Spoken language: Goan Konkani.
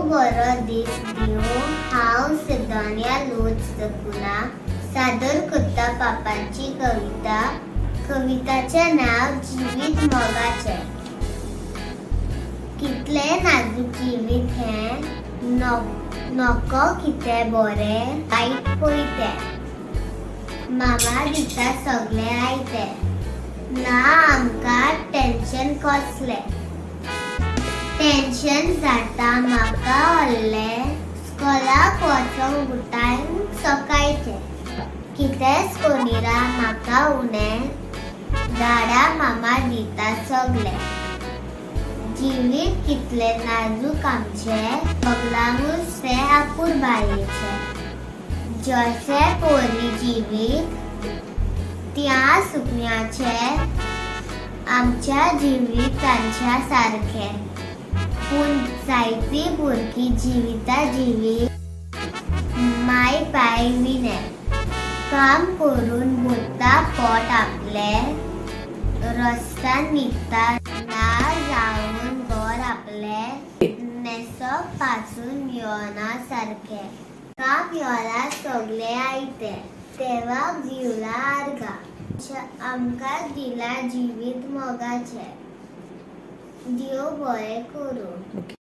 बरो दीस दिवं. हांव सिद्धोनिया लोज दकुना सादर करता पापांची कविता. कविताचें नांव जिवीत मोगाचें. कितलें नाजूक जिवीत हें, नको कितें बरें वायट पळयतें. मामा दिता सगळें आयतें, ना आमकां टेन्शन कसलें. टेन्शन जाता म्हाका व्हडलें, स्कॉलाक वचोंक टायम सकाळचें. कितेंच करिना म्हाका उणें, डाडा मामा दिता सगळें. जिवीत कितलें नाजूक आमचें, बगलांगूच तें अपुरबायेचें. जशें पोरी जिवीत त्या सुकण्याचें, आमच्या जिवीत तांच्या सारकें. पूण जायतीं भुरगीं जिविता जिवीत माय पाय विणें. काम करून भरता पोट आपलें, रस्त्यान न्हिदता ना जावन घर आपलें. न्हेसप पासून मेळना सारकें, काम मेळ्ळां सगळें आयतें, देवाक दिवला आर्गां. आमकां दिलां जिवीत मोगाचें. देव बरें करूं.